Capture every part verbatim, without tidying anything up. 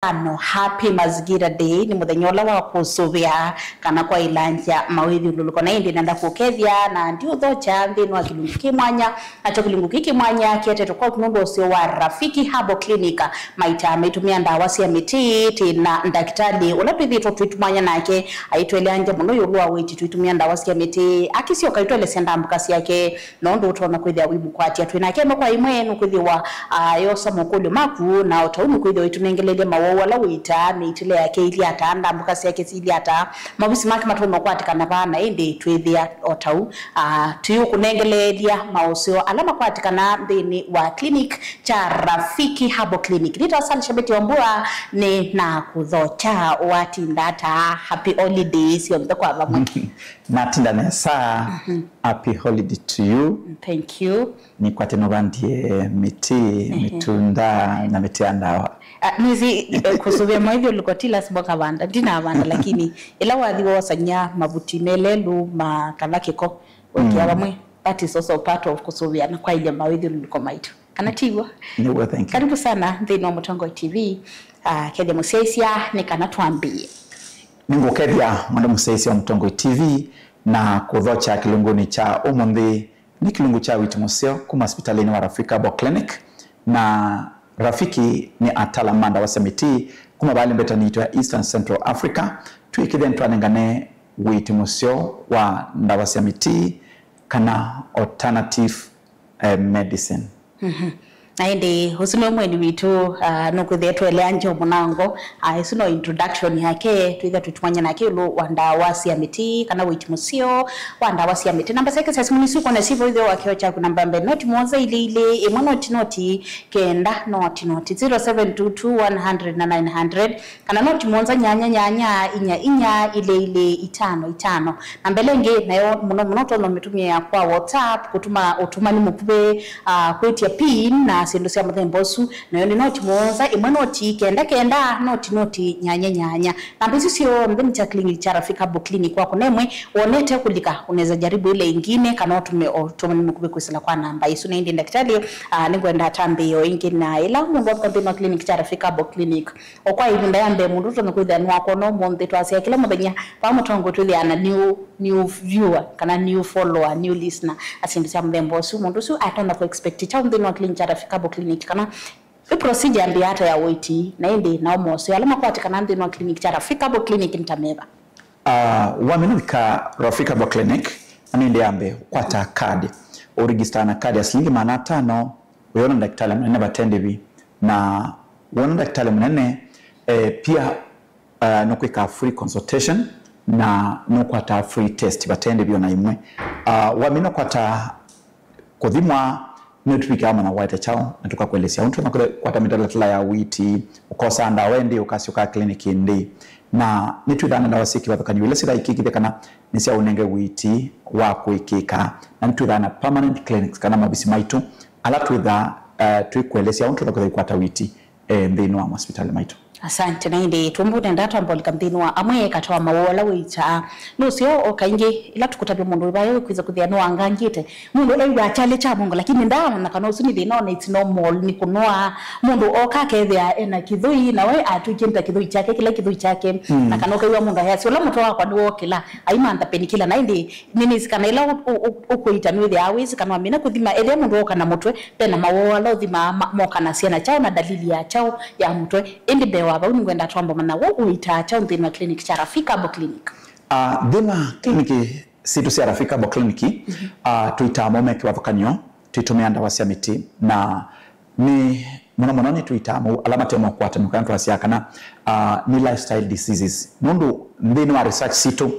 Tano, Happy Mazingira Day, nĩ mũthenya ũla wa kũsũvĩa kana kwaĩlangya mawĩthyũlũlũko. Na ĩndĩ nenda kũkethya na ndiũthokya nthĩnĩ wa kĩlungu kĩ mwanya, nakyo kĩlungu kĩĩ kĩ mwanya kĩetetwe kwaku nũndũ wa ũseo wa Rafiki Herbal Clinic. Maita maitũmĩa ndawa sya mĩtĩ, twĩ na ndakĩtalĩ ũla twĩthĩĩtwe tũitumanya nake, aitũeleangya mũno ĩũlũ wa wĩti tũitumĩa ndawa sya mĩtĩ. Akĩsyoka aitũelesya ndambũka syake, na ũndũ ũtonya kwĩthĩa wĩmũkwatya. Twĩ nake ĩmwe kwa ĩmwe, nũkwĩthĩwa ayosa mokũlyo maku, na o ta ũu nũkwĩthĩwa aitũnengeleelya mawau ala wĩtaa, mĩitĩle yake ĩilyĩ ata, ndambũka syake syĩilyĩ ata, mavisi make matonya ũkwatĩkana vaa, na ĩndĩ twĩthĩa o ta ũu, ah, tũyũkũnengeleelya maũseo ala makwatĩkana nthĩnĩ wa clinic kya Rafiki Herbal Clinic. Nĩtawa Salisha Betty Wambua, nĩ na kũthokya watinda ata. Happy holidays yonthe kwa vamwe. Natinda nesa. Happy holiday to you. Thank you. Nĩkwate nũvandie mĩtĩ, mĩtunda na mĩtĩ ya ndawa. Ah, nĩsĩ, eh, kũsũvĩa mawĩthyũlũlũko ti lasima ũkavanda, ndinavanda, lakini ĩla wathi wosany'a mavuti melelũ ma kana kĩko, wekĩa vamwe, that is also part of kũsũvĩa na kwaĩlya mawĩthyũlũlũko maitũ. Kana ti w'o? Nĩw'o, thank you. Karibu sana nthĩnĩ wa Mũtongoi T V. Ah, kethya mũsyaĩĩsya nĩ kana twambĩĩe. Nĩngũkethya mwendwa mũsyaĩĩsya wa Mũtongoi T V na kũthokya kĩlungunĩ kya ũmũnthĩ. Nĩ kĩlungu kya wĩti mũseo kuma sipitalĩnĩ wa Rafiki Herbal Clinic, na Rafiki nĩ ataalamu ma ndawa sya mĩtĩ kuma vaa ĩlembeta yitũ ya Eastern Central Africa. Twĩkĩthya nĩtwanengane wĩti mũseo wa ndawa sya mĩtĩ kana alternative, eh, medicine. Na ĩndĩ ũsu nĩ mweni witũ, ah, nũkwĩthĩa twelea Joe Mũnango, ah, ĩsu no introduction yake, twĩthĩa tũitumanya nake ĩũlũ wa ndawa sya mĩtĩ kana wĩti mũseo wa ndawa sya mĩtĩ. Namba syake sya simũ nĩsu ũkwona syĩ vau ĩtheo wa kĩoo kyaku, namba mbee noti mũonza ilĩ ilĩ, ĩmwe noti noti, kenda noti noti, zero seven two two one hundred na nine hundred, kana noti mũonza nyanya nyanya inya inya ilĩ ilĩ itano itano. Na mbele ĩngĩ, nayo mũno mũno ũtonya ũmĩtũmĩa kwa WhatsApp, kũtuma ũtũmani mũkuvĩ, ah, kwĩtya pin na syĩndũ sya mũthemba ũsu, nayo nĩ noti mũonza ĩmwe noti kenda kenda noti noti nyanya nyanya. Namba isu syonthe nĩ sya clinic kya Rafiki Herbal Clinic. Kwakũna ĩmwe wonete kũlika, unaweza jaribu ile ingine, kana ũtume ũtũmani mũkuvĩ kwĩsĩla kwa namba isu. Na ĩndĩ ndakĩtalĩ, ah, nĩngwenda atambĩĩe o ĩngĩ na ĩla mũndũ wavika nthĩnĩ wa clinic kya Rafiki Herbal Clinic. O kwa ĩvinda ya mbee, mũndũ ũtonya kwĩthĩa nĩwakwona ũmũnthĩ, twasya kĩla mũthenya, vaa Mũtongoi twĩthĩaa na new, new viewer, kana new follower, new listener, na syĩndũ sya mũthemba ũsu. Mũndũ ũsu atonya kũ expect kyaũ nthĩnĩ wa clinic kya Rafiki Herbal Clinic, kana ĩ procedure yambĩĩa ata ya ũiiti, na ĩndĩ nao moseo ala makwatĩkana nthĩnĩ wa clinic kya Rafiki Herbal Clinic nĩ ta meva? Ah, wamina wĩka Rafiki Herbal Clinic, na nĩ ĩndĩ yambe kwata card. Ũregister na card ya silingi maana atano, wĩona ndakĩtalĩ mũnene vate ndĩvi, na wona ndakĩtalĩ mũnene, eh, pia, eh, nũkwĩka free consultation na nũkwata free test vate ndĩvi ona ĩmwe. Ah, wamina kwata kũthimwa, nĩtũvikĩaa mana waĩte kyaũ, na tũkakwelesya ũndũ tũkwata mĩtalatala ya ũiiti, ũkosaa ndawa ĩndĩĩ, ũkasyoka clinic ĩndĩĩ. Na nĩtwĩthaa na ndawa syĩ kĩvathũkany'o ila syĩthaa ikĩkĩthya kana nĩsyaũnenge ũiiti wa kũĩkĩĩka, na nĩtwĩthaa na permanent clinics kana mavisi maitũ ala twĩthaa, eh, twĩkwelesya ũndũ tũkwĩtha kwĩkwata ũiiti, eh, nthĩnĩ wa masivitalĩ maitũ. Asante. Na ĩndĩ tũmbũ nenda twambolika nthĩnĩ wa amwe katoa mawoo ala wĩtaa nũseo. O kaingĩ ĩla tũkũtavya mũndũ wĩvayo wĩkwĩza kwĩthĩa nĩwangangĩte, mũndũ ew'aa kyalĩ kya mũongo, lakini ndaona kana ũsu nĩ thĩna, ona it's normal, nĩ kũnoa. Mũndũ oka akethĩa ena kĩthũi, na we atw'ĩkie nĩ ta kĩthũi kyake, kĩla kĩthũi kyake. Na kana ũkew'a mũndũ ayasya, "Ũla mũtwe wakwa nĩwokĩla," aimantha penikila. Na ĩndĩ nĩnĩsĩ kana ĩla ũ-, ũ-, ũ-, ũkũita nĩwĩthĩaa wĩsĩ kana wamina kũthima, ethĩa mũndũ oka na mũtwe, ve na mawoo ala ũthimaa ma-, mokanasya na kyaũ na dalili ya kyaũ ya mũtwe. Ĩndĩ mbee wa vau, nĩngwenda twambe manya we ũitaa kyaũ nthĩnĩ wa clinic kya Rafiki Herbal Clinic. Ah, nthĩnĩ wa clinic sitũ sya Rafiki Herbal Clinic, ah, tũitaa maũũ me kĩvathũkany'o, tũitũmĩa ndawa sya mĩtĩ, na nĩ mũno mũno nĩtũitaa maũũ ala mate mokwatanĩo kana twasyaa kana, ah, nĩ lifestyle diseases. Nũndũ nthĩnĩ wa research sitũ,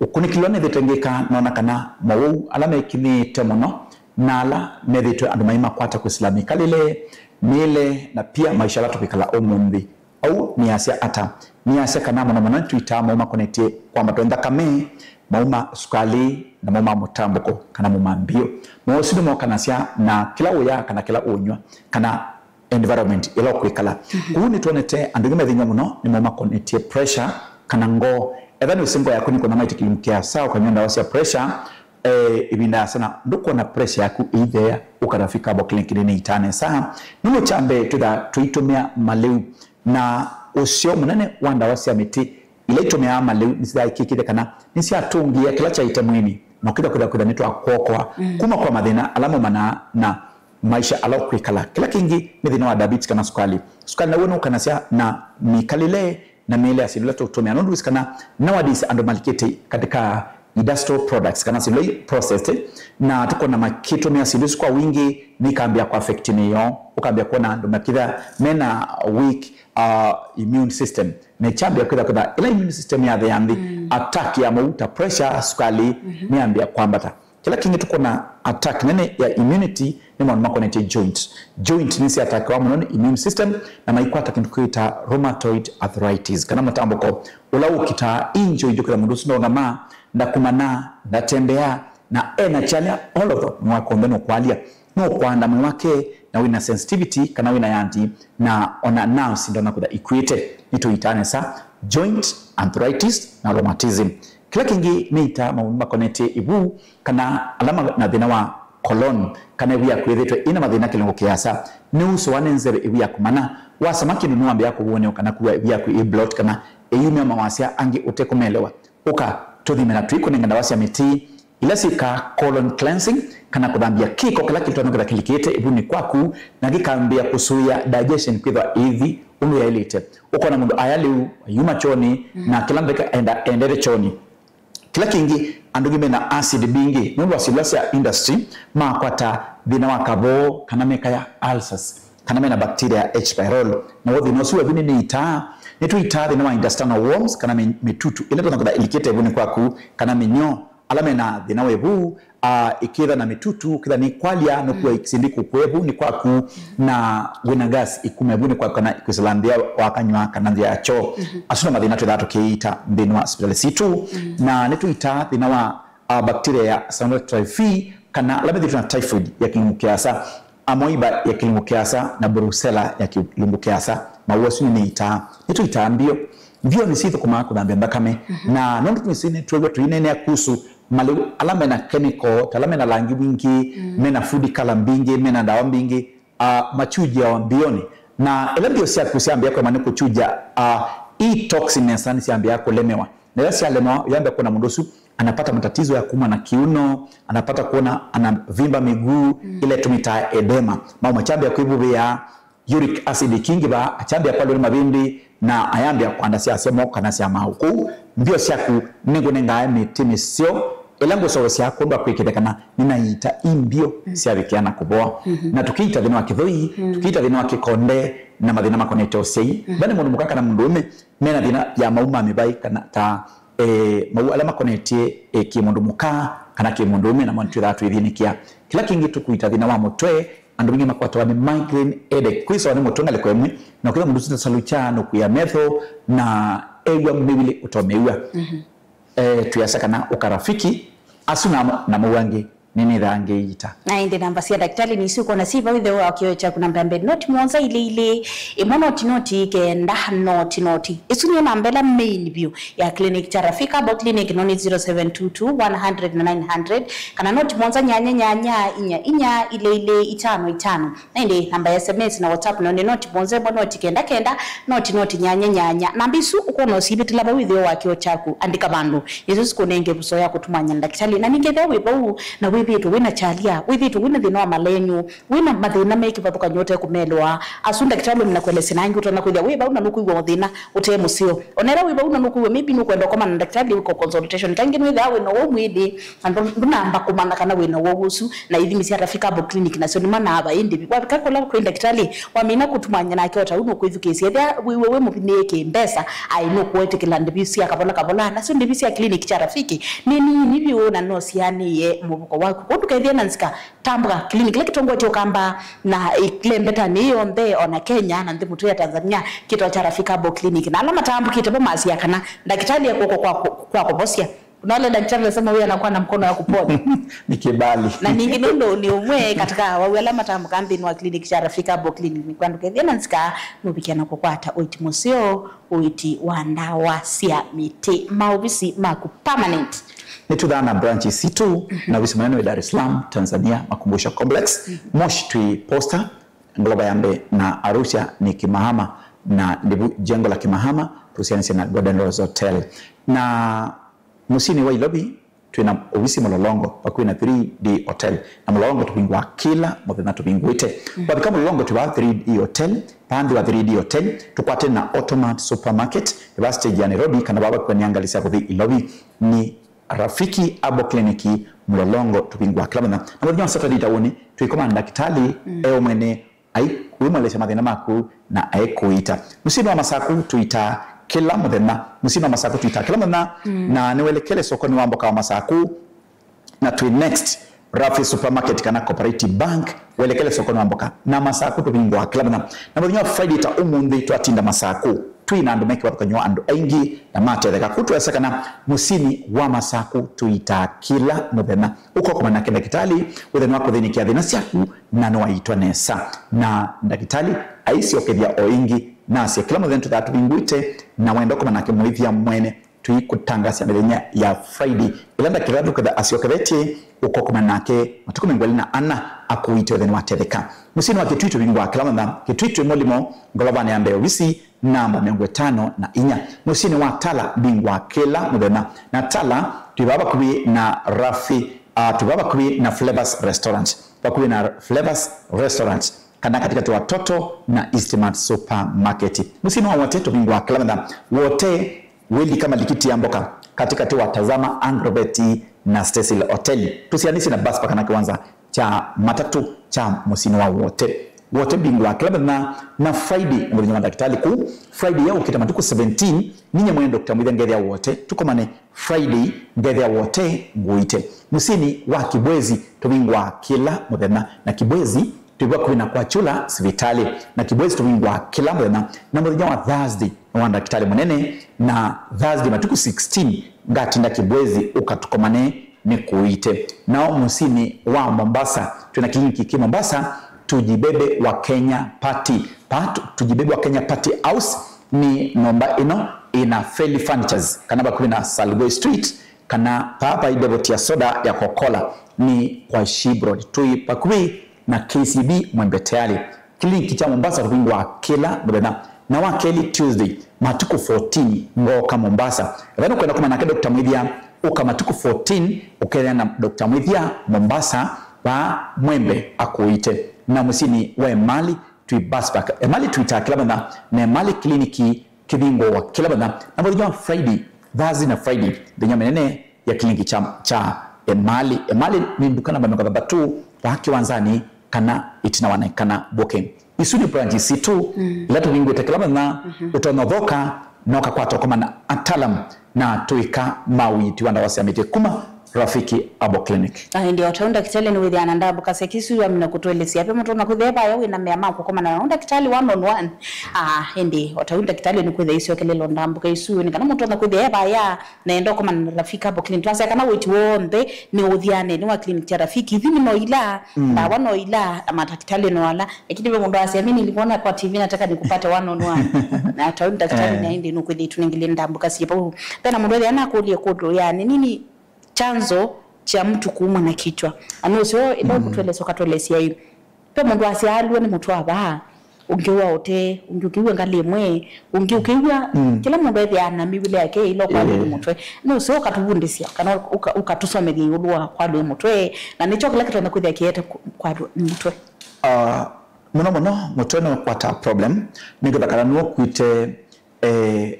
ũkunĩkĩli ũla nĩthĩte ngĩka, noona kana maũũ ala mekinyĩte mũno na ala methĩĩtwe andũ maimakwata kwĩsĩla mĩkalĩle, mĩĩle, na pia maisha ala tũkwĩkala ũmũnthĩ. Au nĩasya ata? Nĩasya kana mũno mũno nĩtũitaa maũũ makonetye kwambatwa nthakame, maũũ ma sukalĩ, na maũũ ma mũtambũko kana mũmambio. Maũũ asu nĩmokanasya na kĩla ũyaa kana kĩla ũnyw'a kana environment ĩla ũkwĩkala. Kwoou nĩtwonete andũ aingĩ methĩnywa mũno nĩ maũũ makonetye pressure kana ngoo. Etha nĩũsĩ ngoo yaku nĩkũna maĩte kĩlungu kĩa saa ũkanyw'a ndawa sya pressure, eh, ĩvinda ya sana ndũkwona pressure yaku ĩitheea, ũka Rafiki Herbal Clinic nĩ ĩitaa nesa. Nũndũ kya mbee twĩthaa tũitũmĩa malĩu, na Ũseo mũnene wa ndawa sya mĩtĩ ila itũmĩaa malĩu nĩsyaĩkĩkĩte kana nĩsyatũngĩĩa kĩla kyaĩte mwĩĩnĩ, na ũkĩtha kwĩtha kwĩtha nĩtwakwokoa kuma kwa mathĩna ala maumanaa na maisha ala ũkwĩkala. Kĩla kĩngĩ nĩ thĩna wa diabetes kana sukali. Sukali naw'o nũkanasya na mĩkalĩle na mĩĩle ya syĩndũ ila tũtũmĩa. Nũndũ wĩsĩ kana nowadays andũ malikĩte katika industrial products kana syĩndũ ila processed, na tũkona makĩtũmĩa syĩndũ isu kwa wingĩ, nĩikambĩa kũ affect mĩĩ yoo, ũkambĩa kwona andũ makĩtha mena weak uh, immune system, na ikyambĩa kwĩtha kwĩtha ĩla immune system yathea nthĩ, attack ya mauta, pressure, sukali, nĩyambĩa kwambata. Kĩla kĩngĩ tũkona attack nene ya immunity nĩ maũndũ makonetye joint. Joint nĩsyatakiwa mũno nĩ immune system na maikwata kĩndũ kĩta rheumatoid arthritis, kana mũtambũko ũla ũkitaa injury, ũkĩtha mũndũ ũsu ndaũnamaa, ndakumanaa, ndatembeaa, na ena kyalya all of them, mwaka onthe nũkwalya, nũkwanda mwĩĩ wake, na wĩna sensitivity kana wĩna yandi, na ona nerves ndona kwĩtha ikuĩte. Nĩtũitaa nesa joint arthritis na rheumatism. Kĩla kĩngĩ nĩ ita maũndũ makonetye ĩvu, kana ala ma- na thĩna wa colon, kana ĩvu yaku ĩthĩtwe ĩna mathĩna kĩlungu kĩasa, nĩusũwa nĩ nzeve, ĩvu yaku mana, wasama kĩndũ nĩwambĩĩa kũvũnĩwa kana kuwa ĩvu yaku ĩ bloat, kana ĩyumya mawasya angĩ ũtekũmelewa. Ũka tũthime na tũikũnenga ndawa sya mĩtĩ ila syĩkaa colon cleansing, kana kũthambya kĩko kĩla kĩtonya kwĩtha kĩlikĩte ĩvunĩ kwaku, na kĩkambĩĩa kũsũĩa digestion kwĩthwa ĩithi ũndũ yaĩlĩte. Ũkona mũndũ aya lĩu yuma kyonĩ, na kĩla ndeka enda endete kyonĩ. Kĩla kĩngĩ, andũ angĩ mena acid mbingĩ nũndũ wa syĩndũ sya industry, makwata thĩna wa kavoo kana mekaya ulcers, kana mena bacteria ya H. pylori. Na wo thĩna ũsu wa ĩvunĩ nĩ itaa, nĩtũitaa thĩna wa intestinal worms kana mĩ- mĩtutu ĩla ĩtonya kwĩtha ĩlikĩte ĩvunĩ kwaku, kana mĩnyoo. Ala mena thĩna wa ĩvu, a, ĩkĩtha na mĩtutu, kĩtha nĩ kwalya, nũkua syĩndũ ikũkũe ĩvunĩ kwaku, na wĩna gas ikuma ĩvunĩ kwaku, kana kwĩsĩla nthĩa wa kanywa kana nthĩa ya kyoo. Asu no mathĩna twĩthaa tũkĩita nthĩnĩ wa sipitali sitũ, na nĩtũitaa thĩna wa, a, bacteria ya Salmonella typhi, kana ala methĩtwe na typhoid ya kĩlungu kĩasa, amoeba ya kĩlungu kĩasa, na brucella ya kĩlungu kĩasa. Mawau asu nĩmeitaa. Nĩtũitaa mbio. Mbio nĩsyĩthũkũmaa kũthambya nthakame. Na nũndũ twĩsĩ nĩtwew'a tũineenea kuhusu malĩu ala mena chemical, ta ala mena langi mwingĩ, mena food color mbingĩ, mena ndawa mbingĩ, uh, machujiawa mbionĩ. Na ĩla mbio syaku syambĩa kũema nĩ kũchuja, uh, i toxin nesa nĩsyambĩaa kũlemewa. Na ĩla syalemewa, yambĩa kuona mũndũ ũsu anapata matatizo ya kuuma na kiuno, anapata kuona anavimba miguu, ila ĩtũmĩtaa edema. Mau makyambĩa kwĩvuvĩa, uric acid ĩkingĩva, akyambĩa kwalw'a nĩ mavĩndĩ, na ayambĩa kwandasya asya moko kana sya maũ. Kwoou mbio syaku nĩngũnengae mĩtĩ mĩseo ĩla ngũseũvasya kwondũ wa kwĩkĩthya kana nĩnaiita i mbio syavikĩa na kũvoa. Na tũkĩita thĩna wa kĩthoi, tũkĩita thĩna wa kĩkonde, na mathĩna makonete ũsyai. Va nĩ mũndũ mũka kana mũndũũme mena thĩna ya mau ma mĩvaĩ kana ta, eh, mau ala makonetye, eh, kĩmũndũ mũka kana kĩmũndũũme, namo nĩtwĩthaa twĩthĩnĩkĩa. Kĩla kĩngĩ tũkũita thĩna wa mũtwe, andũ aingĩ makwatawa nĩ migraine headache, kwĩsawa nĩ mũtwe ngalĩko ĩmwe, na ũkĩtha mũndũ ũsu ndasalukya, nũkwĩa metho, na ew'a mĩw'ĩle ũtomew'a. Eh, twĩasa kana ũkarafiki, asu na, na mau angĩ nĩnĩthaa ngĩiita. Na ĩndĩ namba sya ndakĩtalĩ nĩ isu ũkwona syĩ vau ĩtheo wa kĩoo kyaku, namba ya mbee noti mũonza ilĩ ilĩ, ĩmwe noti noti kenda noti noti. Ĩsu nĩyo namba ĩla main vyũ ya clinic kya Rafika Herbal Clinic, no nĩ zero seven two two one hundred nine hundred, kana noti mũonza nyanya nyanya inya inya ilĩ ilĩ itano itano. Na ĩndĩ namba ya S M S na WhatsApp no nĩ noti mũonza ĩmwe noti kenda kenda noti noti nyanya nyanya. Namba isu ũkwona ũsivĩtĩla vau ĩtheo wa kĩoo kyaku, andĩka vandũ. Nĩsyo sikũnenge ĩvuso ya kũtũmany'a na ndakĩtalĩ. Na ningĩ ethĩwa wĩ vau na wĩthĩĩtwe wĩna kyalya, wĩthĩĩtwe wĩna thĩna wa malenyu, wĩna mathĩna me kĩvathũkany'o ũtekũmelwa, asu ndakĩtalĩ na kũelesya na angĩ ũtonya kwĩthĩa wĩ vau na nũkwĩw'a thĩna ũte mũseo. Ona ĩla wĩ vau na nũkwĩw'a maybe nũkwenda ũkomana na ndakĩtalĩ wĩko consultation. Kaingĩ nĩwĩthĩawa wĩna ũwau mwĩĩnĩ na ndũ- ndũnamba kũmanya kana wĩna ũwau ũsu, na ithimi sya Rafika Herbal Clinic nasyo nĩmanaa va ĩndĩvi. Wavika kũla kwĩ ndakĩtalĩ, wamina kũtũmany'a nake o ta ũu nũkwĩthukĩĩsya. Ethĩwa wĩw'a wĩ mũvinĩĩe kĩ mbesa, aĩ nũkũetĩkĩla ndĩvi sya kavola kavola. Nasyo ndĩvi sya clinic kya Rafiki nĩ nini vyũ na no sianĩĩe mũvuko waku. Kwoou ndũkethĩe na nzika, tambũka clinic ĩla kĩtongoetye Ũkamba na ĩlembetanĩ ĩ yonthe, o na Kenya na nthĩ mũtũ ya Tanzania, kĩtawa kya Rafika Herbal Clinic. Na ala matambũkĩte vo masya kana ndakĩtalĩ e kw'oko kwa, kwa kũvosya. Unaona daktari anasema huyu anakuwa na mkono ya kuponya. Ni kibali. Na ningĩ nũndũ nĩ ũmwe katika wau ala matambũka nthĩnĩ wa clinic kya Rafika Herbal Clinic, nĩ kwandũ kethĩa na nzika nũvikia na kũkwata ũiti mũseo, ũiti wa ndawa sya mĩtĩ, maovisi maku permanent. Nĩtũthaa na branch sitũ na ovisi mũnene wĩ Dar es Salaam, Tanzania, Makumbusho Complex, Moshi twĩ Posta, ngolova ya mbee, na Arusha nĩ Kimahama. na ndĩvu jengo la Kimahama, tũsianĩsye na Golden Rose Hotel. Na mũsyĩnĩ wa Ilovi, twĩ na ovisi Mlolongo, vakuvĩ na three D Hotel. Na Mlolongo tũvingũaa kĩla mũthenya tũvingũĩte. Mm. Wavika Mlolongo twĩ vaa three D Hotel, vaa nthĩ wa three D Hotel, tũkwate na Automat Supermarket, nĩ vaa stage ya Nairobi, kana vaa vakuvĩ na ngalĩ sya kũthi Ilovi. Nĩ Rafiki Herbal Clinic, Mlolongo, tũvingũaa kĩla mũthenya. Na mũthenya wa Saturday taũnĩ, twĩkoma na ndakĩtalĩ, mm, e o mwene, ai, wĩmwelesya mathĩna maku na aikũita. Mũsyĩnĩ wa Masaku tũitaa kĩla mũthenya. Mũsyĩnĩ wa Masaku tũitaa kĩla mũthenya, mm, na nĩwelekele sokonĩ wa mboka wa Masaku, na twĩ next Rafi Supermarket kana Cooperative Bank, welekele sokonĩ wa mboka. Na Masaku tũvingũaa kĩla mũthenya. Na mũthenya wa Friday ta ũmũnthĩ twatinda Masaku, twĩ na andũ me kĩvathũkany'o, andũ aingĩ na matetheka. Kũu twesa kana mũsyĩnĩ wa Masaku tũitaa kĩla mũthenya. Ũkokoma nake ndakĩtalĩ, wĩthĩe nĩwakũthĩnĩkĩa thĩna syaku na nĩwaitwa nesa. Na ndakĩtalĩ aisyokethya o ĩngĩ, nasya kĩla mũthenya tũthaa tũvingũĩte, na wenda ũkoma nake mũĩthya mwene, tũikũtangasya mĩthenya ya Friday. Ĩla ndakĩtalĩ ũketha asyokethetye, ũkokoma nake matukũ mĩongo ĩlĩ na ana akũite wĩthĩe nĩwatetheka. Mũsyĩnĩ wa Kĩtui tũvingũaa kĩla mũthenya. Kĩtui twĩ Mũlimo, ngolovanĩ ya mbee ovisi, namba mĩongo ĩtano na inya. Mũsyĩnĩ wa Tala mbingũaa kĩla mũthenya. Na Tala twĩ vaa vakuvĩ na Rafi, uh, twĩ vaa vakuvĩ na Flavors Restaurant. Vakuvĩ na Flavors Restaurant, kana katikati wa Toto na Eastmart Supermarket. Mũsyĩnĩ wa Wote tũvingũaa kĩla mũthenya. Wote wĩlika malikiti ya mboka katikati wa Tazama Agrovet na Cecil Hotel. Tũsianĩsye na bus park kana kĩwanza kya matatũ kya mũsyĩnĩ wa Wote. Wote mbingũaa kĩla mũthenya, na Friday nĩ mũthenya wa ndakĩtalĩ kũu. Friday ya ũkĩte matukũ seventeen, ninyie mwene Doctor Mwĩthya ngethĩa Wote, tũkomane Friday, ngethĩa Wote ngũite. Mũsyĩnĩ wa Kibwezi tũvingũaa kĩla mũthenya, na Kibwezi twĩ vakuvĩ na kwa Chula sivitalĩ, na Kibwezi tũvingũaa kĩla mũthenya, na mũthenya wa Thursday nĩ wa ndakĩtalĩ mũnene, na Thursday matukũ sixteen ngatinda Kibwezi, ũka tũkomane nĩkũite. Nao mũsyĩnĩ wa Mombasa, twĩ na kĩliniki kĩ Mombasa, Tujibebe wa Kenya Party. Paa Tu-, Tujibebe wa Kenya Party House nĩ nyũmba ĩno ĩna Feli Furnitures, kana vakuvĩ na Salgoi Street, kana paa vai Devoti ya soda ya Coca-Cola nĩ kwa Shibroad. Twĩ vakuvĩ na K C B Mwembe Tayari. Kĩliniki kya Mombasa tũvingũaa kĩla mũthenya. Na wa kelĩ Tuesday, matukũ fourteen, ngooka Mombasa. Ethĩwa nũkwenda kũmana nake Doctor Mwĩthya, ũka matukũ fourteen, ũkethĩa na Doctor Mwĩthya Mombasa, vaa Mwembe akũite. Na mũsyĩnĩ wa Emali, twĩ bus park. Emali tũitaa kĩla mũthenya, na Emali kĩliniki kĩvingũawa kĩla mũthenya. Na mũthenya wa Friday, Thursday na Friday, mĩthenya mĩnene ya kĩliniki kya, kya Emali. Emali nĩ nduka namba mĩongo thanthatũ, vaa kĩwanzanĩ kana ĩtina wa Naikana Booking. Isu nĩ branch sitũ, mm, ila tũvingũĩte kĩla mũthenya, mhm, ũtonya ũthoka, na ũkakwata ũkoma na ataalam, na tũika mawĩti wa ndawa sya mĩtĩ kuma Rafiki Herbal Clinic. Na ĩndĩ o ta ũu ndakĩtalĩ nĩwĩthĩaa na ndambũka sya kĩsu amina kũtũelesya ve mũtonya kwĩthĩa e vaya wĩna mea ma kũkomana na ndakĩtalĩ one on one. Ah, ĩndĩ o ta ũu ndakĩtalĩ nĩkwĩthĩa isyokelela ndambũka isu nĩ kana mũtonya kwĩthĩa e vaya na enda ũkomana na Rafiki Herbal Clinic. Twasya kana wĩti w'onthe nĩ ũthyanĩnĩ wa clinic ya Rafiki. Ithimi no ila, mm, ndawa no ila, na matakĩtalĩ no ala. Lakini ve mũndũ asya, "Mimi nilikuona kwa T V, nataka nikupate one on one." Na ta ũu ndakĩtalĩ, eh, na ĩndĩ nũkwĩthĩa ĩtũnengelie ndambũka syĩ vau. Vena mũndũ ethĩa nakũlya kũndũ, yani, nini chanzo cha mtu kuumwa na kichwa? Ano ũseo ĩla, mm, ũkũtũelesya, ũkatũelesya yu. Ve mũndũ asya alw'e nĩ mũtwe wa vaa, ũngĩ wa ũtee, ũngĩ ũkĩw'a ngalĩ ĩmwe, ũngĩ ũkĩw'a, mm, kĩla mũndũ ethĩaa na mĩw'ĩle yake ĩla ũkwalw'a nĩ, eh, mũtwe. No ũseo ũkatũvundĩsya kana ũka-, ũkatũsomethya ĩũlũ wa kwalw'a nĩ mũtwe, na nĩkyo kĩla kĩtonya kwĩthĩa kĩete ku-, kwalw'a nĩ mũtwe. Ah, mũno mũno mũtwe nĩ ũkwata problem, nĩketha kana nĩũkwĩte, eh,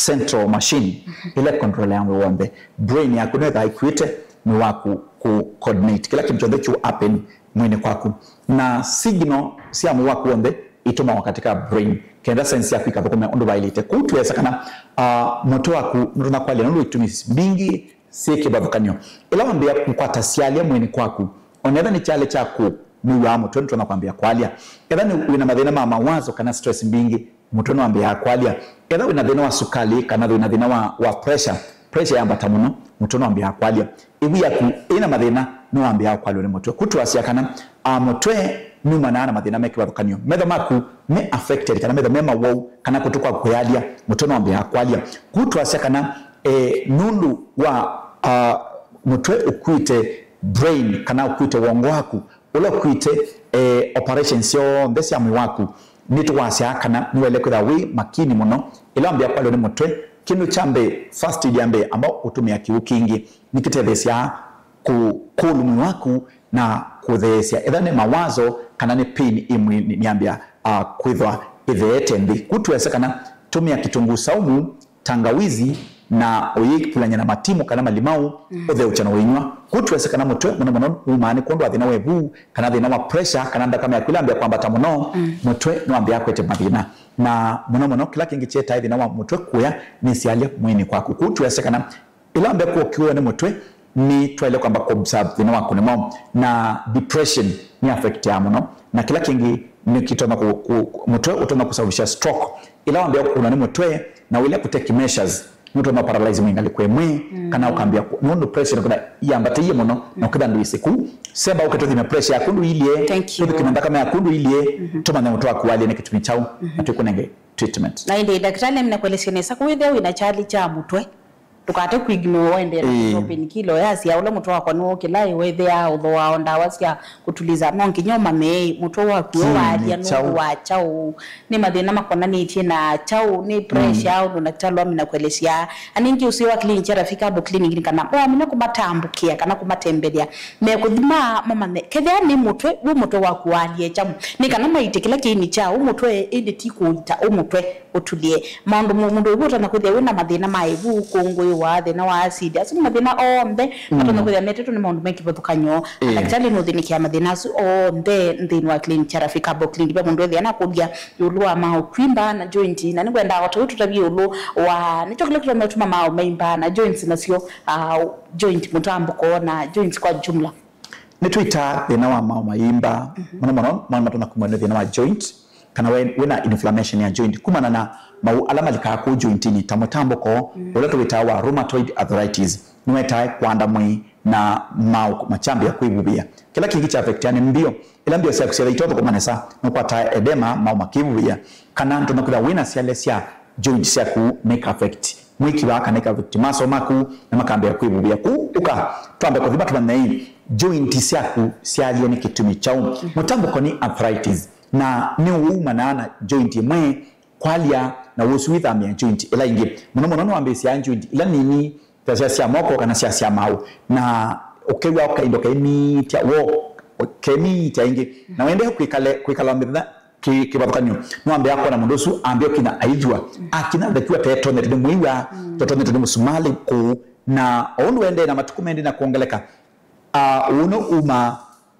central machine, mhm, ĩla control ya mwĩĩ w'onthe. Brain yaku nĩwethaa ĩkwĩte mwĩĩ waku ku coordinate kĩla kĩndũ kyonthe kĩu happen mwĩĩnĩ kwaku, na signal sya mwĩĩ waku w'onthe itũmawa katika brain kenda sense yaku ikathũkũme ũndũ vaĩlĩte. Kũu twĩesa kana, ah, mũtwe waku nũtonya kwalya nũndũ itumi mbingĩ syĩ kĩvathũkany'o. Ĩla wambĩĩa kũkwata syalya mwĩĩnĩ kwaku, ona ethĩwa nĩ kyalya kyaku, nĩw'aa mũtwe nũtonya kwambĩĩa kwalya. Ethĩwa nĩ wĩna mathĩna ma mawazo kana stress mbingĩ, mũtwe nĩwambĩĩaa kwalya. Ethĩwa wĩna thĩna wa sukalĩ kana wĩna thĩna wa, wa pressure, pressure yambata mũno, mũtwe nĩwambĩĩaa kwalya. Ĩvu yaku ĩna mathĩna, nĩwambĩĩaa kwalw'a nĩ mũtwe. Kũu twasya kana, a, mũtwe numanaa na mathĩna me kĩvathũkany'o. Metho maku me affected, kana metho me mawau, kana kũtũ kwa kwĩyalya, mũtwe nĩwambĩĩaa kwalya. Kũu twasya kana, e, nũndũ wa, a, mũtwe ũkuĩte brain, kana ũkuĩte wongo waku, ũla ũkuĩte, eh, operations syonthe sya mwĩĩ waku, Nĩtũwasya kana nĩwaĩle kwĩthĩwa wĩ makini mũno ĩla wambĩĩa kwalĩwa nĩ mũtwe. Kĩndũ kya mbee, first aid ya mbee, amba ũtũmĩa kĩw'ũ kingĩ. Nĩkĩtetheesyaa kũ-, kũlũ mwĩĩ waku na kũtheesya. Ethĩwa nĩ mawazo kana nĩ pain ĩ mwĩĩ, nĩ-, nĩyambĩĩa, ah, kwĩthwa ĩtheete nthĩ. Kũu twĩasya kana tũmĩa kĩtũnguu saumu, tangawizi, na ũyĩpulany'a na matimũ kana malimau, ũtheũkya na ũinyw'a. Kũu twĩasya kana mũtwe mũno mũno wumaa nĩ kwondũ wa thĩna wa ĩvu, kana thĩna wa pressure, kana nthakame yaku ĩla yambĩĩa kwambata mũno, mũtwe nĩwambĩĩa kwete mathĩna. Na mũno mũno, kĩla kĩngĩ kyetae thĩna wa mũtwe kũya nĩ syalya mwĩĩnĩ kwaku. Kũu twĩasya kana ĩla wambĩĩa kũkiwa nĩ mũtwe, nĩ twaĩle kwamba kũ-observe thĩna wa kũnemwa, na depression nĩ affectaa mũno, na kĩla kĩngĩ nĩ kĩtonya kũ-, kũ-, mũtwe ũtonya kũsababisha stroke. Ĩla wambĩĩa kũkũnwa nĩ mũtwe na ũilea kũ take measures, nũtonya paralyze mwĩĩ ngalĩko ĩmwe, kana ũkambĩa kũ-, nũndũ pressure nĩkona yambatĩie mũno, na ũkĩtha ndwĩsĩ kũu. Semba ũke tũthime pressure yaku ndũilyĩ, Thank you. Tũthũkĩme nthakame yaku ndũilyĩ, tũmanye mũtwe waku walyĩ nĩ kĩtumi kyaũ, na twĩkũnenge treatment. Na ĩndĩ ndakĩtalĩ amina kũelesya nesa, kũwĩthĩa wĩna kyalĩ kya mũtwe, ndũkate kũignore, waendeea na Ĩĩ. kũtwa painkiller, ũyasya ũla mũtwe wakwa nĩwokĩla, ĩwethĩaa ũthooa o ndawa sya kũtuliza. No nginya ũmanye mũtwe waku Kĩĩ nĩ waalya nũndũ kyaũ? wa kyaũ, nĩ mathĩna makonanĩtye na kyaũ, nĩ pressure, ũndũ ndakĩtalĩ amina kũelesya. Aningĩ ũsĩ wa clinic ya Rafika Herbal Clinic nĩ kana moamina kũmatambũkĩa kana kũmatembelea, mekũthima mamanye kethĩa nĩ mũtwe, wĩ mũtwe waku waalye kyaũ, nĩ kana maite kĩla kĩini kya ũ mũtwe, ĩndĩ ti kũita ũ mũtwe ũtulie. Maũndũ mu-, mũndũ ũivu ũtonya kwĩthĩa wĩna mathĩna ma ĩvu, kũngũĩwa, thĩna wa acid, asu nĩ mathĩna onthe matonya kwĩthĩa metetwe nĩ maũndũ me kĩvathũkany'o. Ĩĩ. Ndakĩtalĩ nũthĩnĩkĩa mathĩna asu onthe nthĩnĩ wa clinic ya Rafika Herbal Clinic. Ve mũndũ wĩthĩa na kũlya ĩũlũ wa maũ kwimba na joint, na nĩngwenda o ta ũu tũtavye ĩũlũ wa nĩkyo kĩla kĩtonya ũtuma maũ maimba na joints nasyo, ah, joint mũtambũko na joints kwa jumla. Nĩtwĩtaa thĩna wa maũ mayimba, mũno mũno, maũ matonya kumwa nĩ thĩna wa joint, kana we, wĩna inflammation ya joint. Kumana na maũ ala malikaa kũu jointinĩ, ta mũtambũko, ũla tũwĩtaa wa rheumatoid arthritis, nĩwetae kwanda mwĩĩ na maũ makyambĩa kwĩvuvĩa. Kĩla kĩngĩ kya affectia nĩ mbio. Ĩla mbio syaku syĩthĩwa itothũkũma nesa, nũkwataa edema, maũ makĩvuvĩa. Kana ndonya kwĩthĩwa wĩna syalya sya joint syaku na ika affect mwĩkiva kana ika affect maso maku na makambĩa kwĩvuvĩa. Kũu ũka twambe kũthima tũmanye ĩ, joint syaku syalyĩ nĩ kĩtumi kyaũ. Mũtambũko nĩ arthritis, na nĩ ũumanaa na joint ĩmwe kwalya, na ũsu wĩthamĩa joint ĩla ĩngĩ. Mũno mũno nĩwambĩĩsyaa joint ila nini, ta sya, sya moko kana sya, sya maũ, na ũkew'a kaindo kaimĩtya woo, kemĩtya ĩngĩ, na ũendee kwĩkale, kwĩkala mĩthenya kĩ-, kĩvathũkany'o, nĩwambĩĩa kwona mũndũ ũsu ambĩa ũkinya aithua, akinya the cue atetonyete nĩ mũiwa, totonyete nĩ mũsumalĩ kũũ, na o ũndũ ũendee na matukũ mendee na kwongeleka, ah, ũũ nĩ uma,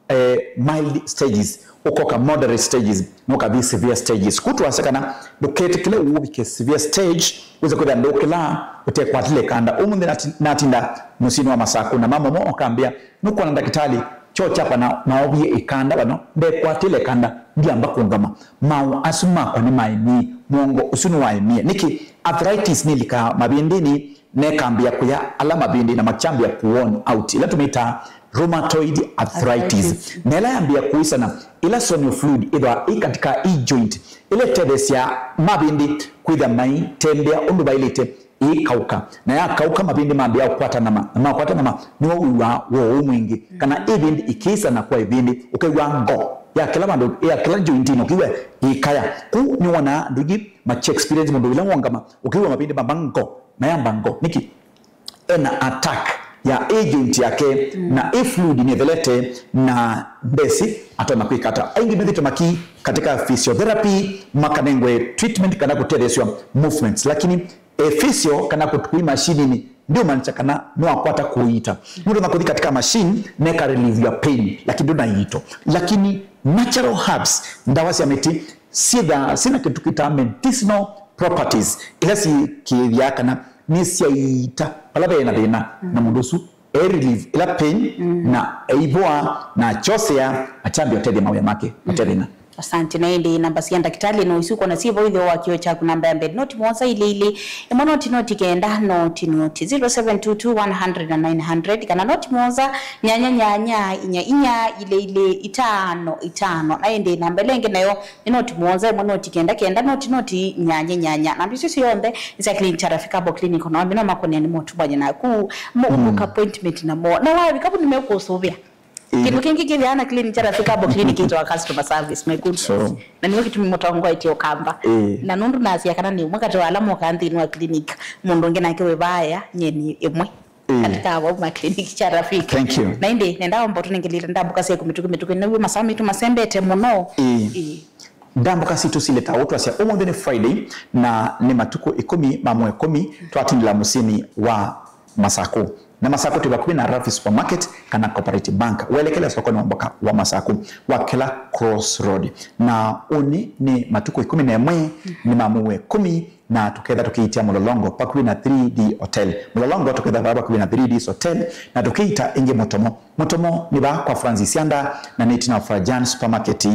eh, mild stages, ũkoka moderate stages, na ũkathi severe stages. Kũu twasya kana ndũketĩkĩle ũvike severe stage, wĩse kwĩthĩa ndũkĩla ũtekwatĩle ĩkanda. Ũmũnthĩ nati-, natinda mũsyĩnĩ wa Masaku na mama ũmwe ũkambĩa, nũkwona ndakĩtalĩ, kyoo kyakwa na, naovie ĩkanda vano, ndekwatĩle ĩkanda, ndyamba kũngama. Maũ asu makwa nĩmaemie, mũongo ũsu nĩwaemie. Nĩkĩ? Arthritis nĩlikaa mavĩndĩnĩ, na ĩkambĩa kũya ala mavĩndĩ na makyambĩa kũ worn out, ĩla tũmĩtaa rheumatoid arthritis. Arthritis. Na ĩla yambĩa kũisana, ĩla sonic fluid ĩthwa ĩ katika ĩ joint, ĩla ĩtetheesya mavĩndĩ kwĩthĩa maitembea ũndũ vaĩlĩte, ĩikaũka. Na yakaũka, mavĩndĩ mambĩĩa kũkwata nama, na makwata nama, nĩwawĩw'aa woo mwingĩ. Kana ĩvĩndĩ ĩkĩisana kwa ĩvĩndĩ, ũkew'a ngo ya kĩla vandũ, ya kĩla jointinĩ, ũkĩw'a ĩkaya. Kũu nĩwonaa andũ aingĩ makĩ experience mũndũ ĩla wongama, ũkĩw'a mavĩndĩ mamba ngo, mayamba ngo. Nĩkĩ? Ena attack ya ĩ joint yake, na ĩ fluid nĩthelete, na ndesĩ atonya kwĩka ata. Aingĩ methĩtwe maki katika physiotherapy, makanengwe treatment kana kũtetheesw'a movements. Lakini, eh, physio kana kũtũkũi mashininĩ, ndiũmaanisha kana nĩwakwata kũiita. Nũtonya kũthi katika machine, neka relieve ya pain, lakini ndũnaiitwa. Lakini natural herbs, ndawa sya mĩtĩ, syĩthaa syĩna kĩndũ kĩtaa medicinal properties, ila syĩkĩĩthyaa kana nĩsyaiita vala ve na thĩna, na mũndũ ũsu e relieve ila pain, na eivoa, na akyosea, akyambia ũtethya mawĩa make mate thĩna. Asante. Na ĩndĩ namba sya ndakĩtalĩ no isu kona syĩvo itheo wa kĩo kyaku, namba ya mbee noti mũonza ilĩ ilĩ, ĩmwe noti noti kenda noti noti, zero seven two two one hundred na nine hundred, kana noti mũonza nyanya nyanya inya inya ilĩ ilĩ itano itano. Na ĩndĩ namba ĩla ĩngĩ nayo nĩ noti mũonza ĩmwe noti kenda kenda noti noti nyanya nyanya. Namba isu syonthe nĩ sya clinic ya Rafika Herbal Clinic, na wamina makonea nĩ motumany'a naku, mo book appointment namo. Na wavika vu nĩmekũsũvĩa. Ĩĩ. Kĩndũ kĩngĩ kĩthĩawa na clinic kya Rafiki Herbal Clinic ĩtawa customer service, my good. So. Na nĩwe kĩtumi mũtongoetye Ũkamba. Ĩĩ. Na nũndũ nasya kana nĩ ũmwe katĩ wa ala mokaa nthĩnĩ wa clinic, mũndũ ũngĩ nake wĩ vaaya, nyie nĩ ĩmwe. Ĩĩ. Katika wa ma clinic kya Rafiki. Thank you. Na ĩndĩ, nenda omba ũtũnengelile ndambũka sya kũmĩtũkĩ mĩtũkĩ, nĩw'o masaa maitũ masembete mũno. Ĩĩ. Ĩĩ. Ndambũka sitũ silĩ ta ũũ twasya, ũmũnthĩ nĩ Friday, na nĩ matukũ ĩkũmi ma mwei ĩkũmi twatindĩla mũsyĩnĩ wa Masakũ. Na Masakũ twĩ vakuvĩ na Rafi Supermarket kana Cooperative Bank. Welekele sokonĩ wa mboka wa Masakũ wa kĩla Cross Road. Na ũnĩ nĩ matukũ ĩkũmi na ĩmwe, nĩ ma mwei wa ĩkũmi, na tũketha tũkĩitia Mũlolongo vakuvĩ na three D Hotel. Mũlolongo tũketha vaa vakuvĩ na three D Hotel, na tũkĩita ĩngĩ Mũtomo. Mũtomo nĩ vaa kwa Francis Yanda, na nĩ ĩtina wa Frajan Supermarket.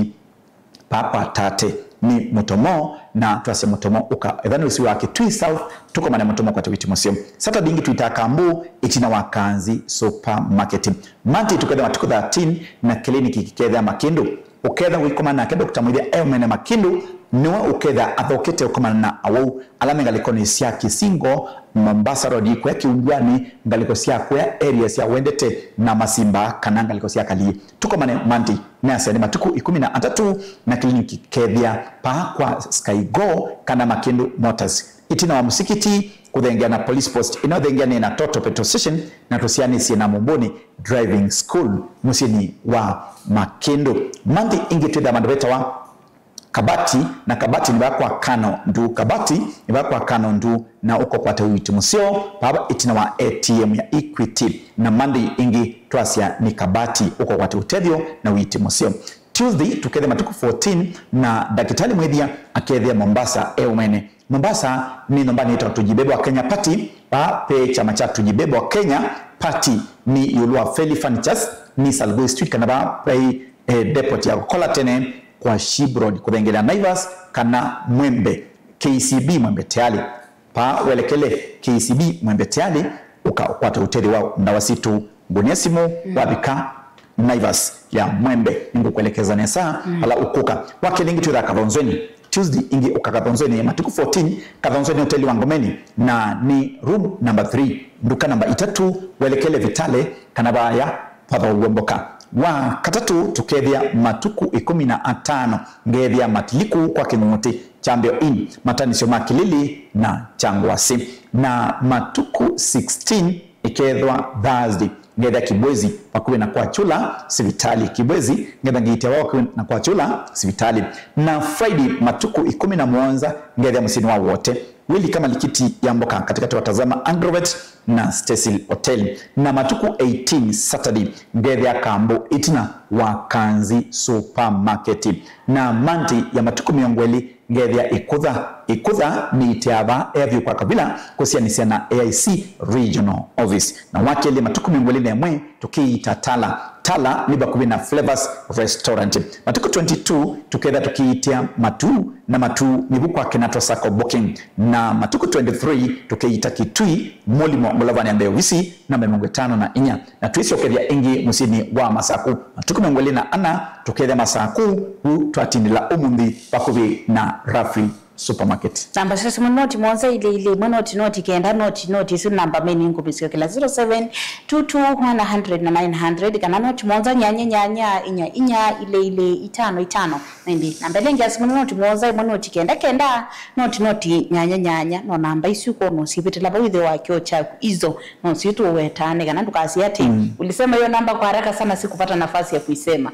Papa Tate nĩ Mũtomo, na twasya Mũtomo ũka. Ethĩwa nĩ ũsĩ wa Kitui South, tũkomane Mũtomo kwate witi mũseo. Saturday ĩngĩ twĩtaa Kambu, ĩtina wa Kanzi Supermarket. Monday tũketha matukũ thirteen, na kĩliniki kĩkethĩa Makĩndũ. Ũketha ũikomana nake Doctor Mwĩthya e mwene Makĩndũ, nĩwe ũketha athokete ũkomana na awau ala me ngalĩkonĩ sya Kisingo, Mombasa Road, kũya Kĩunduanĩ, ngalĩko sya kũya area sya Wendete na Masimba, kana ngalĩko sya Kalii. Tũkomane Monday, nĩasya nĩ matukũ ĩkũmi na atatũ, na kĩliniki kethĩa paa kwa Skygo kana Makĩndũ Motors. Ĩtina wa mũsikiti, kũthengea na police post ĩno ĩthengeanĩe na Total Petrol Station, na tũsianĩsye na Mũmbũnĩ Driving School mũsyĩnĩ wa Makĩndũ. Monday ĩngĩ twĩthĩa vandũ vetawa Kabati, na Kabati nĩ vaa kwa Kano Ndu. Kabati nĩ vaa kwa Kano Ndu, na ũkokwata ũiiti mũseo vava ĩtina wa A T M ya Equity. Na Monday ĩngĩ twasya nĩ Kabati, ũkokwata ũtethyo na ũiiti mũseo. Tuesday tũkethe matukũ fourteen, na Ndakĩtalĩ Mwĩthya akethĩa Mombasa e mwene. Mombasa nĩ nyũmbanĩ yĩtawa Tujibebe wa Kenya Party, vaa ve kyama kya Tujibebe wa Kenya Party nĩ ĩũlũ wa Feli Furnitures, nĩ Salgoi Street, kana vaa vai eh, depot ya kũkola tene kwa Ship Road kũthengelea Naivas kana Mwembe, K C B Mwembe Tayari. Paa welekele K C B Mwembe Tayari, ũka ũkwate ũtethyo wa ndawa sitũ, ngũnĩa simũ, mm, wavika Naivas ya Mwembe, nĩngũkwelekeza nesa, mm, vala ũkũka. Wa kelĩ ĩngĩ twĩthaa Kathonzweni, Tuesday ĩngĩ ũka Kathonzweni, matukũ fourteen, Kathonzweni hoteli wa Ngomeni, na nĩ room number three, nduka namba itatũ, welekele Vitale, kana vaya Father Uomboka. Wa katatũ tũkethĩa matukũ ĩkũmi na atano, ngethĩa Matiliku kwa Kĩng'ũng'ũtĩ, Kyambĩo Inn, matanisyo ma Kĩlili na Kyangwasĩ. Na matukũ sixteen ĩkethwa Thursday, ngethĩa Kibwezi vakuvĩ na kwa Chula sivitalĩ. Kibwezi, ngetha ngiitia wa vakuvĩ na kwa Chula sivitalĩ. Na Friday, matukũ ĩkũmi na mũonza, ngethĩa mũsyĩnĩ wa Wote. Wĩlika malikiti ya mboka katikati wa Tazama Agrovet na Cecil Hotel. Na matukũ eighteen Saturday, ngethĩa Kambu ĩtina wa Kanzi Supermarket. Na Monday ya matukũ mĩongo ĩlĩ, ngethĩa Ĩkũtha. Ĩkũtha nĩ ĩteava ea vyũ kwa Kavila kũsianĩsya na A I C Regional Office. Na wa kelĩ matukũ mĩongo ĩlĩ na ĩmwe, tũkĩita Tala. Tala nĩ vakuvĩ na Flavors Restaurant. Matukũ twenty-two tũketha tũkĩitia Matu, na Matu nĩvu kwa Kenatwa Sacco Booking. Na matukũ twenty-three tũkĩita Kitui, Mũlimo ngũlovani ya mbee ovisi namba mĩongo ĩtano na inya. Na twĩsyokethya ĩngĩ mũsyĩnĩ wa Masaku. Matukũ mĩongo ĩlĩ na ana tũkethya Masaku, vu twatindĩla ũmũnthĩ vakuvĩ na Rafi Supermarket. Namba sya simũ noti mũonza ilĩ ilĩ ĩmwe noti noti kenda noti noti. Isu namba meni ngũmĩsyo kĩla zero seven two two one hundred na nine hundred, kana noti mũonza nyanya nyanya inya inya ilĩ ilĩ itano itano. Na ĩndĩ namba ĩla ĩngĩ ya simũ nĩ noti mũonza ĩmwe noti kenda kenda noti noti nyanya nyanya. No namba isu ko no sivĩtĩla vau ĩthĩo wa kĩo kyaku izo no sitũwetaa nĩ kana ndũkasye atĩ, mm, ulisema hiyo namba kwa haraka sana, sikupata nafasi ya kuisema.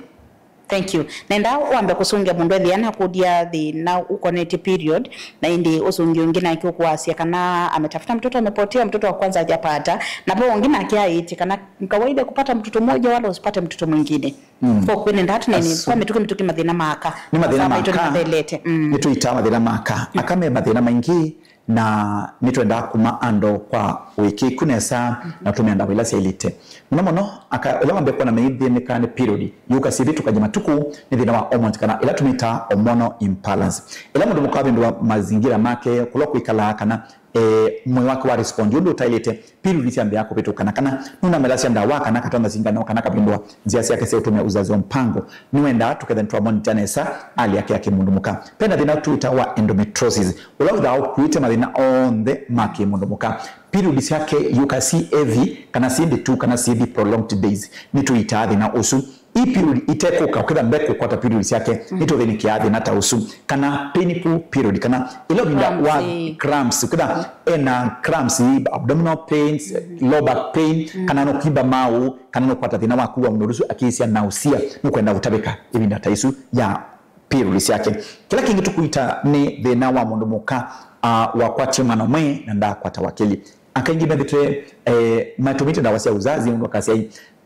Thank you. Nenda wambe kũsũngĩa mũndũ ethĩa nakũlya thĩna ũkonetye period, na ĩndĩ ũsũngĩo ũngĩ nake ũkũasya kana ametafuta mtoto, amepotea, mtoto wa kwanza hajapata, na vo ũngĩ nake aĩtye kana ni kawaida kupata mtoto mmoja wala usipate mtoto mwingine. Mm. Kwa kweli nenda tunene, asu, kwa mĩtũkĩ mĩtũkĩ mathĩna maka. Nĩ mathĩna maka. Masaa maitũ nĩmathelete. Mm. Nĩtũitaa mathĩna maka. Mm. Aka me mathĩna maingĩ, na nĩtwendaa kuma andũ kwa ũĩkĩĩku nesa, mhm, na tũmĩa ndawa ila syaĩlĩte. Mũno mũno, aka ĩla wambĩĩa kwona meithĩnĩka nĩ period, yũka syĩvĩtũkany'a matukũ, nĩ thĩna wa hormones kana ĩla tũmĩtaa hormonal imbalance. Ĩla mũndũ mũka avĩndũa mazingira make, kũla kwĩkalaa kana eh, mwĩĩ wake wa respond ũndũ ũtaĩlĩte, period syambĩĩa kũvĩtũkana, kana nũnamelasya ndawa, kana katonya singano, kana kavĩndũa nzĩa syake sya ũtũmĩa uzazi wa mpango. Nĩwendaa tũkethe nĩtwamonitor nesa hali yake ya kĩmũndũ mũka. Ve na thĩna tũwĩtaa wa endometriosis, ũla wĩthaa ũkuĩte mathĩna onthe ma kĩmũndũ mũka. Period syake yũka syĩ heavy, kana syĩ ndĩtu, kana syĩthi prolonged days, nĩtũitaa thĩna ũsu. Ii period itekũka, ũkĩtha ndekũkwata period syake, nĩtũthĩnĩkĩaa thĩna ta ũsu. Kana painful period, kana ĩla ũvinda wa cramps, ũkĩtha ena cramps, abdominal pains, low back pain, kana nũkwimba maũ, kana nũkwata thĩna wa kua mũndũ ũsu akĩĩsya nausea, nũkwenda ũtavĩka ĩvinda ta ĩsu ya period syake. Kĩla kĩngĩ tũkwĩta nĩ thĩna wa mũndũ mũka, ah, wakwatie mwana ũmwe na ndaakwata wa kelĩ. Aka aingĩ methĩtwe, eh, matũmĩte ndawa sya uzazi, ũndũ akasya,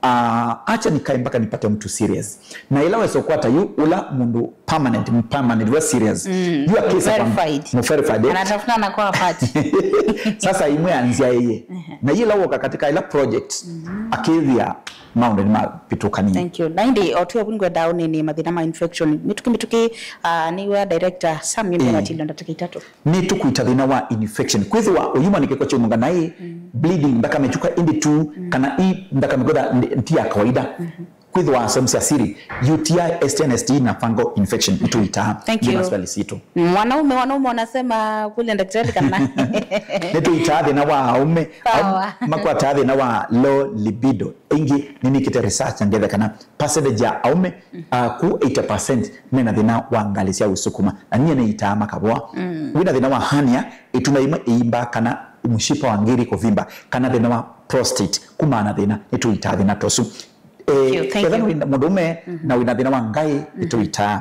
"Ah, acha nikae mpaka nipate mtu serious." Na ĩla wesa ũkwata yu ũla mũndũ permanent, permanent, wa serious. Yu akĩsa kwa verified. Mu verified, eh? Anatafuta na kwa party. Sasa imwe anzia yeye. Na yĩla woka katika ila project, akĩthĩa maũndũ nĩmavĩtũkanie. Thank you. Na ĩndĩ o twĩ ovu nĩngwenda ũnene mathĩna ma infection. Mĩtũkĩ mĩtũkĩ, ah, nĩwe director Sam, mimi matilio ndatĩka itatũ. Nĩtũkwĩta thĩna wa infection. Kwĩthĩwa ũyuma nĩ kĩko kyaumũnga naĩ, bleeding, nthakame kyũka ĩndĩ tu, kana i nthakame kwĩtha ndi ya kawaida. Kwĩthĩwa sehemu sya siri, U T I, S T I, S T D na fungal infection, nĩtũitaa. Thank you. Nĩ maswali sitũ. Mwanaume, wanaume wanasema kule daktari kana. Nĩtũitaa thĩna wa aume. Sawa. Au makwataa thĩna wa low libido. Ĩngĩ nĩnĩkĩte research na ngetha kana percentage ya aume, uh, ku eighty percent mena thĩna wa ngalĩ sya ũsukuma. Na nyie nĩitaa makavoa. Wĩna thĩna wa hernia, ĩtunda imwe ĩimba, kana mũshipa wa ngiri kũvimba, kana thĩna wa prostate, kumana na thĩna, nĩtũitaa thĩna ta ũsu. Eh, thank you, thank you. Ethĩwa wĩ mũndũũme na wĩna thĩna wa ngaĩ, nĩtũitaa.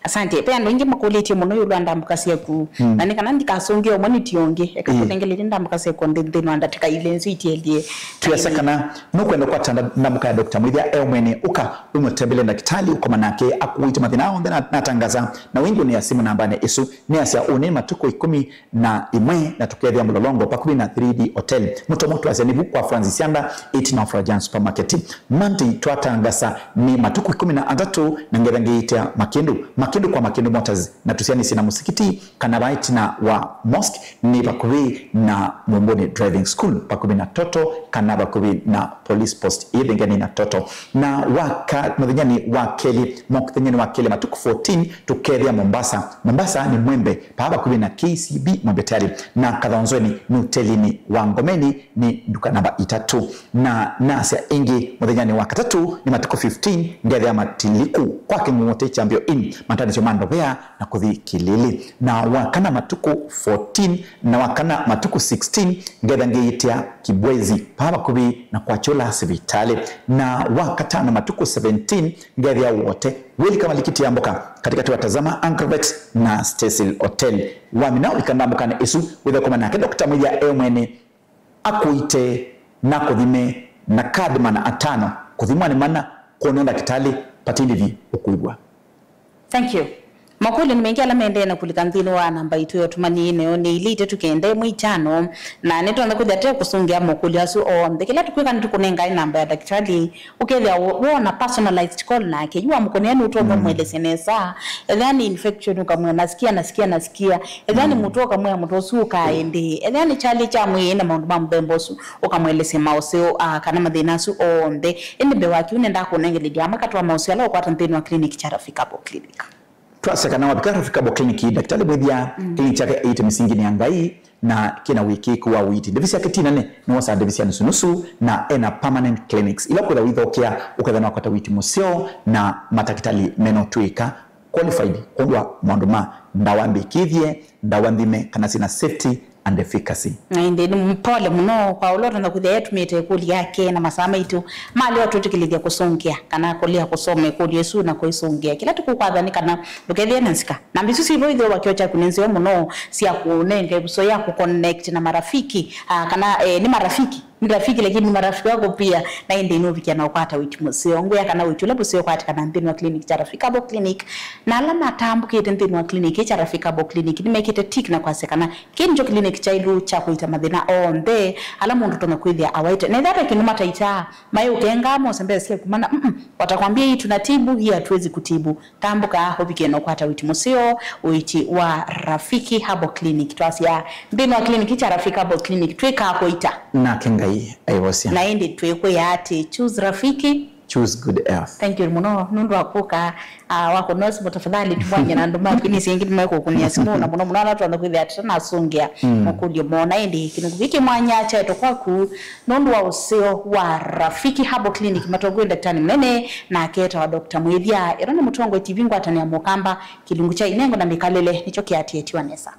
Asante. Ve andũ aingĩ makũlĩtye mũno ĩũlũ wa ndambũka syaku. Na nĩ kana ndikasũngĩe ũmwe nĩtio ũngĩ. Eka tũnengelelye ndambũka syaku nthĩ, nthĩnĩ wa ndatĩka ilĩ nzũ itielye. Twĩasya kana nũkwenda kwata nda-, ndambũka ya Doctor Mwĩthya e mwene, ũka ũmũtembele ndakĩtalĩ, ũkoma nake, akũĩte mathĩna onthe na, natangaza. Na wĩngũnĩa simũ nambanĩ ĩsu, nĩasya ũnĩ matukũ ĩkũmi na ĩmwe na tũkethĩa Mũlolongo pakuvĩ na three D Hotel. Mũtomo twasya nĩvu kwa Francis Yanda, eight North Rajan Supermarket. Monday twatangasa nĩ matukũ ĩkũmi na atatũ na ngetha ngĩĩtĩa Makĩndũ, Makĩndũ kwa Makĩndũ Motors, na tũsianĩsye na mũsikiti kana va ĩtina wa mosque nĩ vakuvĩ na Mũmbũnĩ Driving School, vakuvĩ na Toto kana vakuvĩ na police post ĩthengani na Toto. Na waka mũthenyanĩ wa kelĩ, mũthenyanĩ wa kelĩ matukũ fourteen tũkethĩa Mombasa. Mombasa nĩ Mwembe, paa vakuvĩ na K C B Mwembe Tayari, na Kathonzweni nĩ ũtelinĩ wa Ngomeni nĩ nduka namba itatũ. Na nasya ĩngĩ, mũthenyanĩ wa katatũ nĩ matukũ fifteen ngethĩa Matiliku kwa Kĩng'ũũtĩ Champion Inn, matanĩsyo ma Ndovea na kũthi Kĩlĩlĩ. Na wakana matukũ fourteen, na wakana matukũ sixteen ngetha ngĩĩtĩa Kibwezi, paa vakuvĩ na kwa Kyũla sivitalĩ. Na wakatano matukũ seventeen ngethĩa Wote, wĩlika malikiti ya mboka katikati wa Tazama Agrovet na Stacyl Hotel. Wamina ũlika ndambũkanĩ ĩsu, wĩthokoma nake Doctor Mwĩthya e mwene akũite na kũthime na card mana atano, kũthimwa nĩ mana, kwonwa ndakĩtalĩ, vate ndĩvi ũkwĩw'a. Thank you. Makũlyo nĩ maingĩ ala maendee na kũlika nthĩnĩ wa namba itũ ya ũtũmani, nĩyo nĩ ilĩ itatũ kenda ĩmwe itano, na nĩtwenda kwĩthĩa tũkũsũngĩa makũlyo asu onthe. Kĩla tũkwĩka nĩtũkũnengae namba ya ndakĩtalĩ, ũkethĩa wo-, wona personalized call nake. Yu wamũkũnĩa nũtonya ũmũelesya nesa. Ethĩa nĩ infection, ũkamwĩa nasikia, nasikia, nasikia. Ethĩa nĩ mũtwe, ũkamwĩa mũtwe ũsu ũkaa ĩndĩĩ. Ethĩa nĩ kyalĩ kya mwĩĩ na maũndũ ma mũthemba ũsu, ũkamũelesya maũseo, ah, kana mathĩna asu onthe. Ĩndĩ mbee wa kĩu, nĩndaa kũnengelelya amwe katĩ wa maũseo ala ũkwata nthĩnĩ wa clinic kya Rafiki Herbal Clinic. Twasya kana wavika Rafiki Herbal Clinic, Ndakĩtalĩ Mwĩthya, clinic yake ĩĩte mĩsinginĩ ya Ngai, na kĩna wĩkĩĩku wa ũiiti. Ndĩvi syake ti nene, nĩwosaa ndĩvi sya nusu nusu, na ena permanent clinics. Ila ũkwĩtha wĩthokea, ũkethĩa nĩwakwata ũiiti mũseo, na matakĩtalĩ mena ũtw'ĩka, qualified, kwondũ wa maũndũ ma ndawa mbĩkĩthye, ndawa nthime, kana syĩna safety and efficacy. Na ĩndĩ nĩ mpole mũno kwa ũla ũtonya kwĩthĩa etũmĩte ĩkũlyo yake na masaa maitũ malea ũtwĩtĩkĩlĩthya kũsũngĩa kana kũlea kũsoma ĩkũlyo ĩsu na kũisũngĩa. Kĩla tũkũkwatha nĩ kana ndũkethĩe na nzika. Namba isu syĩvo ithĩwa kĩo kyaku nĩ nzeo mũno sya kũnenga ĩvuso ya kũconnect na marafiki, ah, kana, eh, nĩ marafiki Ni rafiki, lakini ni marafiki wako pia, na ĩndĩ nũvikĩa na ũkwata ũiti mũseo. Ngwĩa kana ũiti ũla mũseo ũkwatĩkana nthĩnĩ wa clinic kya Rafiki Herbal Clinic, na ala matambũkĩte nthĩnĩ wa clinic kya Rafiki Herbal Clinic nĩmekĩte tick na kwasya kana kĩĩ nĩkyo clinic kyaĩlu kya kũita mathĩna onthe ala mũndũ ũtonya kwĩthĩa awaĩte. Na ethĩwa ve kĩndũ mataitaa, mayũkengaa mose mbesa sya kumana, mm, watakwambia hii tunatibu, hii hatuwezi kutibu. Tambũka ũvikĩe na ũkwata ũiti mũseo, ũiti wa Rafiki Herbal Clinic. Twasya nthĩnĩ wa clinic kya Rafiki Herbal Clinic twĩkaa kũita. Nake Ngai aivosya. Na ĩndĩ twĩkwĩa atĩ, choose Rafiki. Choose good health. Thank you mũno nũndũ wa kũka, ah, wa kũnwa simũ. Tafadhali tumwanye na andũ maku, nĩ singĩ nĩmekũkũnĩa simũ, na mũno mũno ala twanda kwĩthĩa tũtanasũngĩa makũlyo moo. Na ĩndĩ kĩlungu kĩkĩ mwanya kyaetwe kwaku nũndũ wa ũseo wa Rafiki Herbal Clinic, matongoi ndakĩtalĩ mũnene, nake etawa Doctor Mwĩthya. Ĩno nĩ Mũtongoi T V, ngwatanĩo ya Mũkamba, kĩlungu kya inengo na mĩkalĩle nĩkyo kĩatĩĩe tiwa nesa.